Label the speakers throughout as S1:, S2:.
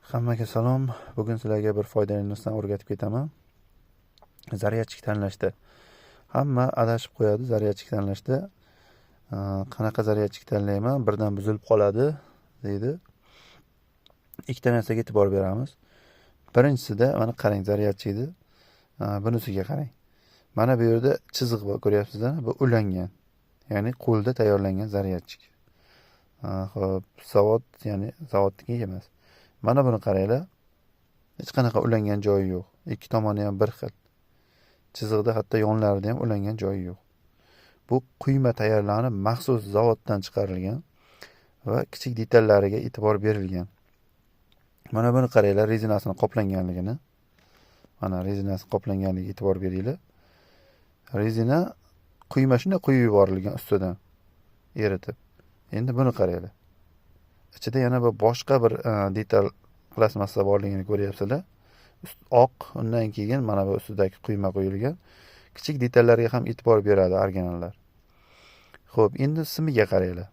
S1: Hammaga salom. Bugun sizlarga bir foydali narsani o'rgatib ketaman. Zaryadchik tanlashda. Hamma adashib qo'yadi zaryadchik tanlashda. Qanaqa zaryadchik tanlayman, birdan buzilib qoladi deydi. Ikkita narsaga e'tibor beramiz. Birinchisida mana qarang zaryadchikni. Bunisiga qarang. Mana bu yerda chiziq bor, ko'ryapsizlar? Bu ulangan. Ya'ni qo'lda tayyorlangan zaryadchik. Xo'p, zavod, ya'ni zavodniki emas. Mana buni qaranglar. Hech qanaqa ulangan joyi yo'q. Ikki tomoni ham bir xil. Chiziqda hatto yonlarida ham ulangan joyi yo'q. Bu quyma tayyorlanib, maxsus zavoddan chiqarilgan va kichik detallariga e'tibor berilgan. Mana buni qaranglar, rezinasini qoplanganligini. Mana rezinasi qoplanganligiga e'tibor beringlar. Rezina quyma shunday quyib yuborilgan ustidan eritib. Endi buni qaranglar. Ichida yana bir boshqa bir detal plastmassa borligini ko'ryapsizlar. Oq, undan keyin mana bu ustidagi quyma quyilgan. Kichik detallarga ham e'tibor beradi originallar. Xo'p, endi simiga qaranglar.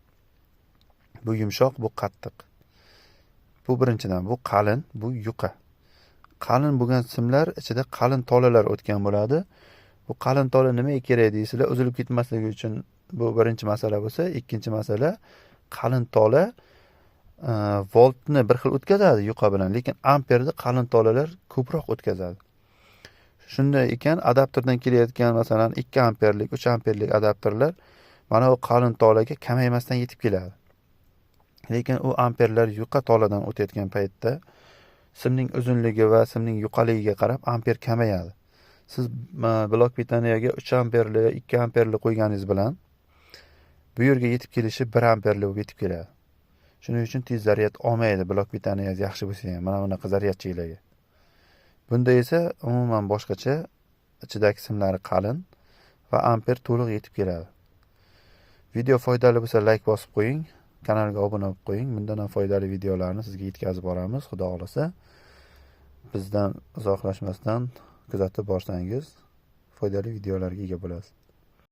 S1: Bu yumshoq, bu qattiq. Bu birinchidan, bu qalin, bu yuqa. Qalin bo'lgan simlar ichida qalin tolalar o'tgan bo'ladi. Bu qalin tola nimaga kerak deysizlar? Uzilib ketmasligi uchun, bu birinchi masala bo'lsa, ikkinchi masala qalin tola voltni bir xil o'tkazadi yuqa bilan, lekin amperni qalin tolalar ko'proq o'tkazadi. Shunday ekan, adapterdan kelayotgan masalan 2 amperlik, 3 amperlik adapterlar mana bu qalin tolaga kamaymasdan yetib keladi. Lekin u amperlar yuqa toladan o'tayotgan paytda simning uzunligi va simning yuqaligiga qarab amper kamayadi. Siz blok pitaniyaga 3 amperli, 2 amperli qo'yganingiz bilan bu yerga yetib kelishi 1 amperli bo'lib yetib keladi. Shuning uchun tez zaryad olmaydi blok pitaniyangiz yaxshi bo'lsa ham, mana bunaqa zaryadchilarga. Bunda esa umuman boshqacha, ichidagi simlari qalin va amper to'liq yetib keladi. Video foydali bo'lsa like bosib qo'ying, kanalga obuna bo'lib qo'ying. Bundan ham foydali videolarni sizga yetkazib boramiz, Xudo xolasa. Bizdan uzoqlashmasdan kuzatib borsangiz foydali videolarga ega bo'lasiz.